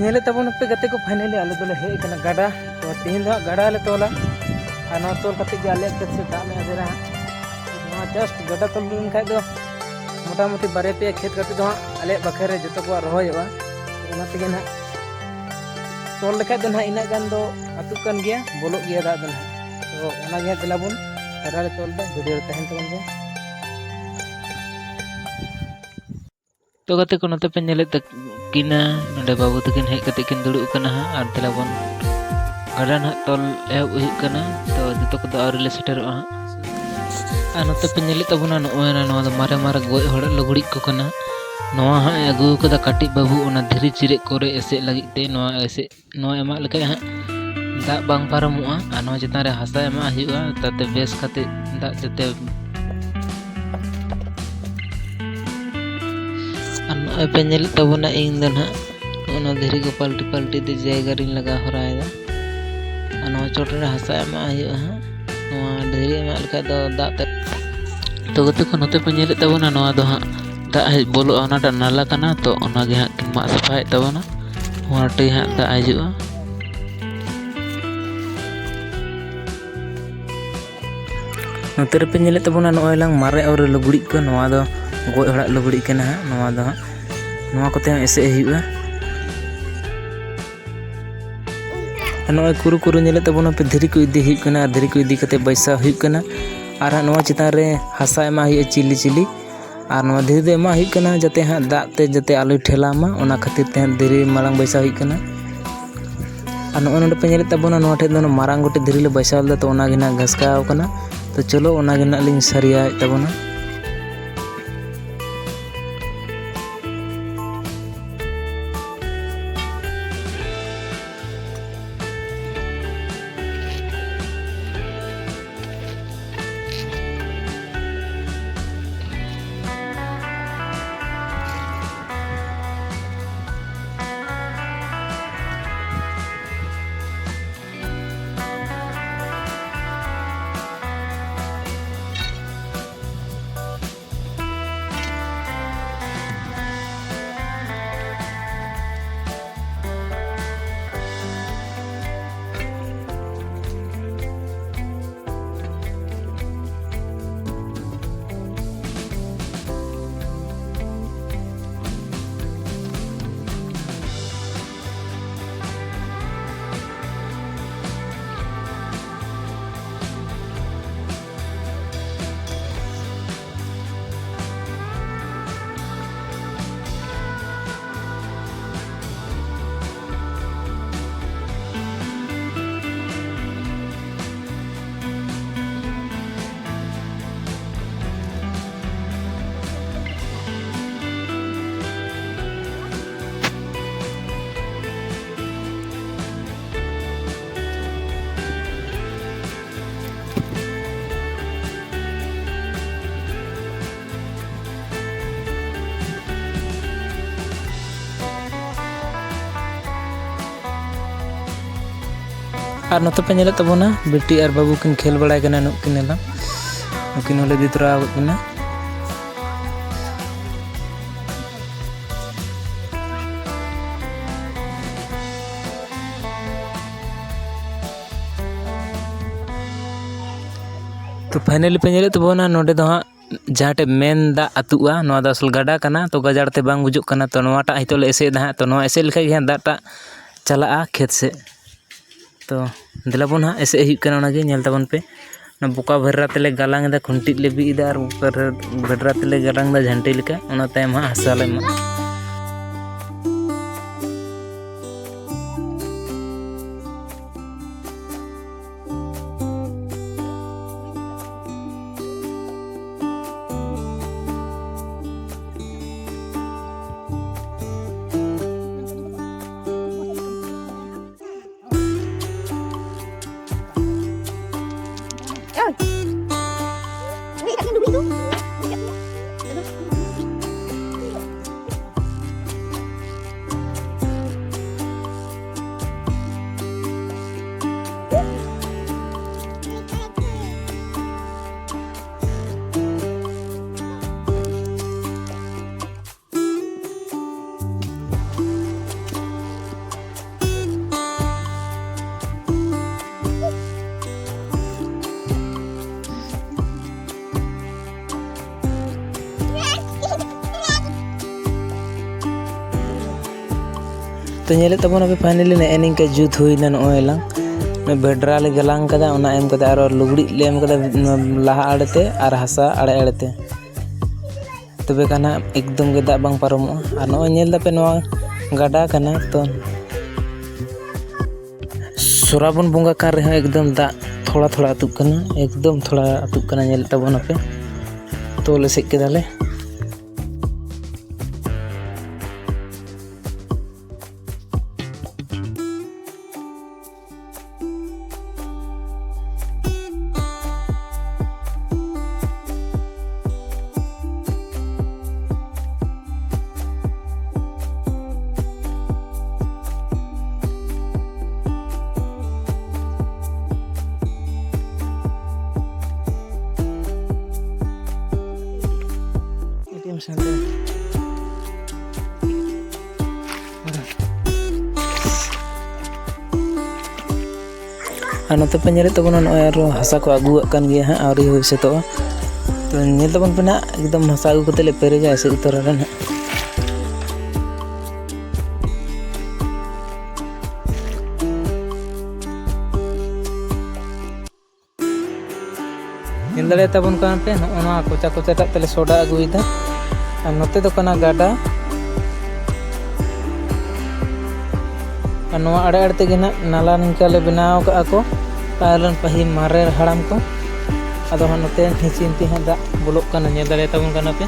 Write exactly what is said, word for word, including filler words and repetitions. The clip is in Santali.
ᱧᱮᱞᱮᱫ ᱛᱟᱵᱚᱱ ᱯᱮ ᱜᱟᱛᱮ ᱠᱚ, finally ᱟᱞᱮ ᱫᱚᱞᱮ ᱦᱮᱡ ᱟᱠᱟᱱᱟ ᱜᱟᱰᱟ᱾ ᱛᱚ ᱛᱮᱦᱮᱧ ᱫᱚ ᱦᱟᱸᱜ ᱜᱟᱰᱟ ᱞᱮ ᱛᱚᱞᱟ, ᱟᱨ ᱱᱚᱣᱟ ᱛᱚᱞ ᱠᱟᱛᱮ ᱜᱮ ᱟᱞᱮᱭᱟᱜ ᱠᱷᱮᱛ ᱥᱮᱫ ᱫᱟᱜ ᱞᱮ ᱟᱫᱮᱨᱟ ᱦᱟᱸᱜ᱾ ᱱᱚᱣᱟ just ᱜᱟᱰᱟ ᱛᱚᱞ ᱞᱮᱱᱠᱷᱟᱡ ᱫᱚ ᱢᱚᱴᱟᱢᱩᱴᱤ ᱵᱟᱨᱭᱟ ᱯᱮᱭᱟ ᱠᱷᱮᱛ ᱠᱟᱛᱮ ᱫᱚ ᱦᱟᱸᱜ ᱟᱞᱮᱭᱟᱜ ᱵᱟᱠᱷᱮ ᱨᱮ ᱡᱚᱛᱚ ᱠᱚᱣᱟᱜ ᱨᱚᱦᱚᱭᱚᱜᱼᱟ᱾ ᱚᱱᱟ ᱛᱮᱜᱮ ᱱᱟᱦᱟᱜ ᱛᱚᱞ ᱞᱮᱠᱷᱟᱡ ᱫᱚ ᱱᱟᱦᱟᱜ ᱤᱱᱟᱹᱜ ᱜᱟᱱ ᱫᱚ ᱟᱹᱛᱩᱜ ᱠᱟᱱ ᱜᱮᱭᱟ, ᱵᱚᱞᱚᱜ ᱜᱮᱭᱟ ᱫᱟᱜ ᱫᱚ ᱱᱟᱦᱟᱜ᱾ ᱛᱚ ᱚᱱᱟᱜᱮ ᱦᱟᱸᱜ ᱫᱮᱞᱟ ᱵᱚᱱ ᱜᱟᱰᱟ ᱞᱮ ᱛᱚᱞ ᱮᱫᱟ, video ᱨᱮ ᱛᱟᱦᱮᱱ ᱛᱟᱵᱚᱱ ᱯᱮ᱾ ᱛᱚ ᱜᱟᱛᱮ ᱠᱚ, ᱱᱚᱛᱮ ᱯᱮ ᱧᱮᱞᱮᱫ ᱛᱟᱹᱠᱤᱱᱟ, ᱱᱚᱰᱮ ᱵᱟᱹᱵᱩ ᱛᱟᱹᱠᱤᱱ ᱦᱮᱡ ᱠᱟᱛᱮ ᱠᱤᱱ ᱫᱩᱲᱩᱵ ᱟᱠᱟᱱᱟ ᱦᱟᱸᱜ, ᱟᱨ ᱫᱮᱞᱟ ᱵᱚᱱ ᱜᱟᱰᱟ ᱱᱟᱦᱟᱜ ᱛᱚᱞ ᱮᱦᱚᱵ ᱦᱩᱭᱩᱜ ᱠᱟᱱᱟ᱾ ᱛᱚ ᱡᱚᱛᱚ ᱠᱚᱫᱚ ᱟᱹᱣᱨᱤ ᱞᱮ ᱥᱮᱴᱮᱨᱚᱜᱼᱟ ᱦᱟᱸᱜ᱾ ᱟᱨ ᱱᱚᱛᱮ ᱯᱮ ᱧᱮᱞᱮᱫ ᱛᱟᱵᱚᱱᱟ, ᱱᱚᱜᱼᱚᱭ ᱱᱟ-, ᱱᱚᱣᱟ ᱫᱚ ᱢᱟᱨᱮ ᱢᱟᱨᱮ ᱜᱚᱡ ᱦᱚᱲᱟᱜ ᱞᱩᱜᱽᱲᱤᱡ ᱠᱚ ᱠᱟᱱᱟ᱾ ᱱᱚᱣᱟ ᱦᱟᱸᱜ ᱮ ᱟᱹᱜᱩ ᱟᱠᱟᱫᱟ ᱠᱟᱹᱴᱤᱡ ᱵᱟᱹᱵᱩ, ᱚᱱᱟ ᱫᱷᱤᱨᱤ ᱪᱤᱨᱮᱡ ᱠᱚᱨᱮ ᱮᱥᱮᱫ ᱞᱟᱹᱜᱤᱫ ᱛᱮ᱾ ᱱᱚᱣᱟ ᱮᱥᱮᱫ, ᱱᱚᱣᱟ ᱮᱢᱟᱜ ᱞᱮᱠᱷᱟᱡ ᱦᱟᱸᱜ ᱫᱟᱜ ᱵᱟᱝ ᱯᱟᱨᱚᱢᱚᱜᱼᱟ, ᱟᱨ ᱱᱚᱣᱟ ᱪᱮᱛᱟᱱ ᱨᱮ ᱦᱟᱥᱟ ᱮᱢᱟᱜ ᱦᱩᱭᱩᱜᱼᱟ, ᱛᱟᱛᱮ ᱵᱮᱥ ᱠᱟᱛᱮ ᱫᱟᱜ ᱡᱟᱛᱮ᱾ ᱟᱨ ᱱᱚᱜᱼᱚᱭ ᱯᱮ ᱧᱮᱞᱮᱫ ᱛᱟᱵᱚᱱᱟ, ᱤᱧ ᱫᱚ ᱱᱟᱦᱟᱜ ᱱᱚᱜᱼᱚ ᱱᱚᱣᱟ ᱫᱷᱤᱨᱤ ᱠᱚ ᱯᱟᱞᱴᱤ ᱯᱟᱞᱴᱤ ᱛᱮ ᱡᱟᱭᱜᱟ ᱨᱤᱧ ᱞᱟᱜᱟᱣ ᱦᱚᱨᱟᱭᱮᱫᱟ᱾ ᱟᱨ ᱱᱚᱣᱟ ᱪᱚᱴ ᱨᱮ ᱦᱟᱥᱟ ᱮᱢᱟᱜ ᱦᱩᱭᱩᱜᱼᱟ ᱦᱟᱸᱜ᱾ ᱱᱚᱣᱟ ᱫᱷᱤᱨᱤ ᱮᱢᱟᱜ ᱞᱮᱠᱷᱟᱡ ᱫᱚ ᱫᱟᱜ ᱛᱮ᱾ ᱛᱚ ᱜᱟᱛᱮ ᱠᱚ, ᱱᱚᱛᱮ ᱯᱮ ᱧᱮᱞᱮᱫ ᱛᱟᱵᱚᱱᱟ, ᱱᱚᱣᱟ ᱫᱚ ᱦᱟᱸᱜ ᱫᱟᱜ ᱦᱮᱡ ᱵᱚᱞᱚᱜᱼᱟ, ᱚᱱᱟᱴᱟᱜ ᱱᱟᱞᱟ ᱠᱟᱱᱟ, ᱛᱚ ᱚᱱᱟᱜᱮ ᱦᱟᱸᱜ ᱠᱤᱱ ᱢᱟᱜ ᱥᱟᱯᱷᱟᱭᱮᱫ ᱛᱟᱵᱚᱱᱟ᱾ ᱱᱚᱣᱟ ᱴᱷᱮᱡ ᱦᱟᱸᱜ ᱫᱟᱜ ᱦᱤᱡᱩᱜᱼᱟ᱾ ᱱᱚᱛᱮ ᱨᱮᱯᱮ ᱧᱮᱞᱮᱫ ᱛᱟᱵᱚᱱᱟ, ᱱᱚᱜᱼᱚᱭ ᱞᱟᱝ ᱢᱟᱨᱮ ᱟᱹᱣᱨᱤ ᱞᱩᱜᱽᱲᱤᱡ ᱠᱚ, ᱱᱚᱣᱟ ᱫᱚ ᱜᱚᱡ ᱦᱚᱲᱟᱜ ᱞᱩᱜᱽᱲᱤᱡ ᱠᱟᱱᱟ ᱦᱟᱸᱜ᱾ ᱱᱚᱣᱟ ᱫᱚ ᱦᱟᱸᱜ, ᱱᱚᱣᱟ ᱠᱚᱛᱮ ᱦᱚᱸ ᱮᱥᱮᱫ ᱦᱩᱭᱩᱜᱼᱟ᱾ ᱟᱨ ᱱᱚᱜᱼᱚᱭ ᱠᱩᱨᱩ ᱠᱩᱨᱩ ᱧᱮᱞᱮᱫ ᱛᱟᱵᱚᱱᱟ ᱯᱮ, ᱫᱷᱤᱨᱤ ᱠᱚ ᱤᱫᱤ ᱦᱩᱭᱩᱜ ᱠᱟᱱᱟ, ᱟᱨ ᱫᱷᱤᱨᱤ ᱠᱚ ᱤᱫᱤ ᱠᱟᱛᱮ ᱵᱟᱹᱭᱥᱟᱹᱣ ᱦᱩᱭᱩᱜ ᱠᱟᱱᱟ᱾ ᱟᱨ ᱦᱟᱸᱜ ᱱᱚᱣᱟ ᱪᱮᱛᱟᱱ ᱨᱮ ᱦᱟᱥᱟ ᱮᱢᱟᱜ ᱦᱩᱭᱩᱜᱼᱟ ᱪᱤᱞᱤ ᱪᱤᱞᱤ᱾ ᱟᱨ ᱱᱚᱣᱟ ᱫᱷᱤᱨᱤ ᱫᱚ ᱮᱢᱟᱜ ᱦᱩᱭᱩᱜ ᱠᱟᱱᱟ ᱡᱟᱛᱮ ᱦᱟᱸᱜ ᱫᱟᱜ ᱛᱮ ᱡᱟᱛᱮ ᱟᱞᱚᱭ ᱴᱷᱮᱞᱟᱣ ᱢᱟ, ᱚᱱᱟ ᱠᱷᱟᱹᱛᱤᱨ ᱛᱮ ᱦᱟᱸᱜ ᱫᱷᱤᱨᱤ ᱢᱟᱲᱟᱝ ᱵᱟᱹᱭᱥᱟᱹᱣ ᱦᱩᱭᱩᱜ ᱠᱟᱱᱟ᱾ ᱟᱨ ᱱᱚᱜᱼᱚᱭ ᱱᱚᱰᱮ ᱯᱮ ᱧᱮᱞᱮᱫ ᱛᱟᱵᱚᱱᱟ, ᱱᱚᱣᱟ ᱴᱷᱮᱡ ᱫᱚ ᱢᱟᱨᱟᱝ ᱜᱚᱴᱮᱡ ᱫᱷᱤᱨᱤ ᱞᱮ ᱵᱟᱹᱭᱥᱟᱹᱣ ᱞᱮᱫᱟ, ᱛᱚ ᱚᱱᱟ ᱜᱮ ᱱᱟᱜ ᱜᱷᱟᱥᱠᱟᱣ ᱠᱟᱱᱟ᱾ ᱛᱚ ᱪᱚᱞᱚ, ᱚᱱᱟ ᱜᱮ ᱱᱟᱜ ᱞᱤᱧ ᱥᱟᱹᱨᱤᱭᱟᱣᱮᱫ ᱛᱟᱵᱚᱱᱟ᱾ ᱟᱨ ᱱᱚᱛᱮ ᱯᱮ ᱧᱮᱞᱮᱫ ᱛᱟᱵᱚᱱᱟ, ᱵᱤᱴᱤ ᱟᱨ ᱵᱟᱹᱵᱩ ᱠᱤᱱ ᱠᱷᱮᱞ ᱵᱟᱲᱟᱭ ᱠᱟᱱᱟ, ᱱᱩᱠᱤᱱ ᱧᱮᱞᱟ, ᱱᱩᱠᱤᱱ ᱦᱚᱸᱞᱮ ᱤᱫᱤ ᱛᱚᱨᱟ ᱟᱠᱟᱫ ᱠᱤᱱᱟ᱾ ᱛᱚ finally ᱯᱮ ᱧᱮᱞᱮᱫ ᱛᱟᱵᱚᱱᱟ, ᱱᱚᱸᱰᱮ ᱫᱚ ᱦᱟᱸᱜ ᱡᱟᱦᱟᱸ ᱴᱷᱮᱡ ᱢᱮᱱ ᱫᱟᱜ ᱟᱹᱛᱩᱜᱼᱟ, ᱱᱚᱣᱟ ᱫᱚ ᱟᱥᱚᱞ ᱜᱟᱰᱟ ᱠᱟᱱᱟ, ᱛᱚ ᱜᱟᱡᱟᱲ ᱛᱮ ᱵᱟᱝ ᱵᱩᱡᱩᱜ ᱠᱟᱱᱟ᱾ ᱛᱚ ᱱᱚᱣᱟᱴᱟᱜ ᱱᱤᱛᱚᱜ ᱞᱮ ᱮᱥᱮᱫ ᱮᱫᱟ ᱦᱟᱸᱜ, ᱛᱚ ᱱᱚᱣᱟ ᱮᱥᱮᱫ ᱞᱮᱠᱷᱟᱡ ᱜᱮ ᱦᱟᱸᱜ ᱫᱟᱜᱴᱟᱜ ᱪᱟᱞᱟᱜᱼᱟ ᱠᱷᱮᱛ ᱥᱮᱫ᱾ ᱛᱚ ᱫᱮᱞᱟ ᱵᱚᱱ ᱦᱟᱸᱜ, ᱮᱥᱮᱫ ᱦᱩᱭᱩᱜ ᱠᱟᱱᱟ, ᱚᱱᱟᱜᱮ ᱧᱮᱞ ᱛᱟᱵᱚᱱ ᱯᱮ᱾ ᱚᱱᱟ ᱵᱚᱠᱟ ᱵᱷᱮᱰᱨᱟ ᱛᱮᱞᱮ ᱜᱟᱞᱟᱝ ᱮᱫᱟ, ᱠᱷᱩᱱᱴᱤ ᱞᱮ ᱵᱤᱫ ᱮᱫᱟ ᱟᱨ ᱵᱚᱠᱟ ᱵᱷᱮᱰᱨᱟ ᱛᱮᱞᱮ ᱜᱟᱞᱟᱝ ᱮᱫᱟ ᱡᱷᱟᱹᱱᱴᱤ ᱞᱮᱠᱟ, ᱚᱱᱟ ᱛᱟᱭᱚᱢ ᱦᱟᱸᱜ ᱦᱟᱥᱟ ᱞᱮ ᱮᱢᱟᱜᱼᱟ᱾ ᱛᱚ ᱧᱮᱞᱮᱫ ᱛᱟᱵᱚᱱᱟᱯᱮ, finally ᱱᱮᱜᱼᱮ ᱱᱤᱝᱠᱟ ᱡᱩᱛ ᱦᱩᱭᱱᱟ᱾ ᱱᱚᱜᱼᱚᱭ ᱞᱟᱝ ᱵᱷᱮᱰᱨᱟ ᱞᱮ ᱜᱟᱞᱟᱝ ᱠᱟᱫᱟ, ᱚᱱᱟ ᱮᱢ ᱠᱟᱛᱮ ᱟᱨᱚ ᱞᱩᱜᱽᱲᱤᱡ ᱞᱮ ᱮᱢ ᱠᱟᱫᱟ ᱞᱟᱦᱟ ᱟᱲᱮᱛᱮ ᱟᱨ ᱦᱟᱥᱟ ᱟᱲᱮ ᱟᱲᱮᱛᱮ᱾ ᱛᱚᱵᱮ ᱠᱷᱟᱱ ᱦᱟᱸᱜ ᱮᱠᱫᱚᱢ ᱜᱮ ᱫᱟᱜ ᱵᱟᱝ ᱯᱟᱨᱚᱢᱚᱜᱼᱟ᱾ ᱟᱨ ᱱᱚᱜᱼᱚᱭ ᱧᱮᱞ ᱫᱟᱯᱮ, ᱱᱚᱣᱟ ᱜᱟᱰᱟ ᱠᱟᱱᱟ᱾ ᱛᱚ ᱥᱚᱨᱟᱵᱚᱱ ᱵᱚᱸᱜᱟ ᱠᱟᱱ ᱨᱮᱦᱚᱸ ᱮᱠᱫᱚᱢ ᱫᱟᱜ ᱛᱷᱚᱲᱟ ᱛᱷᱚᱲᱟ ᱟᱹᱛᱩᱜ ᱠᱟᱱᱟ, ᱮᱠᱫᱚᱢ ᱛᱷᱚᱲᱟ ᱟᱹᱛᱩᱜ ᱠᱟᱱᱟ, ᱧᱮᱞᱮᱫ ᱛᱟᱵᱚᱱᱟᱯᱮ᱾ ᱛᱚᱞ ᱮᱥᱮᱫ ᱠᱮᱫᱟᱞᱮ᱾ ᱟᱨ ᱱᱚᱛᱮ ᱯᱮ ᱧᱮᱞᱮᱫ ᱛᱟᱵᱚᱱᱟ, ᱱᱚᱜᱼᱚᱭ ᱟᱨᱚ ᱦᱟᱥᱟ ᱠᱚ ᱟᱹᱜᱩᱣᱟᱜ ᱠᱟᱱ ᱜᱮᱭᱟ ᱦᱟᱸᱜ, ᱟᱹᱣᱨᱤ ᱦᱩᱭ ᱥᱟᱹᱛᱚᱜᱼᱟ᱾ ᱛᱚ ᱧᱮᱞ ᱛᱟᱵᱚᱱ ᱯᱮ ᱱᱟᱦᱟᱜ, ᱮᱠᱫᱚᱢ ᱦᱟᱥᱟ ᱟᱹᱜᱩ ᱠᱟᱛᱮ ᱞᱮ ᱯᱮᱨᱮᱡᱟ ᱮᱥᱮᱫ ᱩᱛᱟᱹᱨ ᱟᱞᱮ ᱱᱟᱦᱟᱜ᱾ ᱧᱮᱞ ᱫᱟᱲᱮᱭᱟᱜ ᱛᱟᱵᱚᱱ ᱠᱟᱱᱟ ᱯᱮ, ᱱᱚᱜᱼᱚ ᱱᱚᱣᱟ ᱠᱚᱪᱟ ᱠᱚᱪᱟᱴᱟᱜ ᱛᱮᱞᱮ ᱥᱚᱰᱟ ᱟᱹᱜᱩᱭᱮᱫᱟ᱾ ᱟᱨ ᱱᱚᱛᱮ ᱫᱚ ᱠᱟᱱᱟ ᱜᱟᱰᱟ᱾ ᱟᱨ ᱱᱚᱣᱟ ᱟᱲᱮ ᱟᱲᱮ ᱛᱮᱜᱮ ᱱᱟᱜ ᱱᱟᱞᱟ ᱱᱤᱝᱠᱟ ᱞᱮ ᱵᱮᱱᱟᱣ ᱠᱟᱜᱼᱟ ᱠᱚ, ᱯᱟᱹᱦᱤᱞ ᱨᱮᱱ ᱯᱟᱹᱦᱤᱞ ᱢᱟᱨᱮ ᱦᱟᱲᱟᱢ ᱠᱚ᱾ ᱟᱫᱚ ᱦᱟᱸᱜ ᱱᱚᱛᱮ ᱱᱤᱪᱤᱱ ᱛᱮ ᱦᱟᱸᱜ ᱫᱟᱜ ᱵᱚᱞᱚᱜ ᱠᱟᱱᱟ, ᱧᱮᱞ ᱫᱟᱲᱮᱭᱟᱜ ᱛᱟᱵᱚᱱ ᱠᱟᱱᱟ ᱯᱮ᱾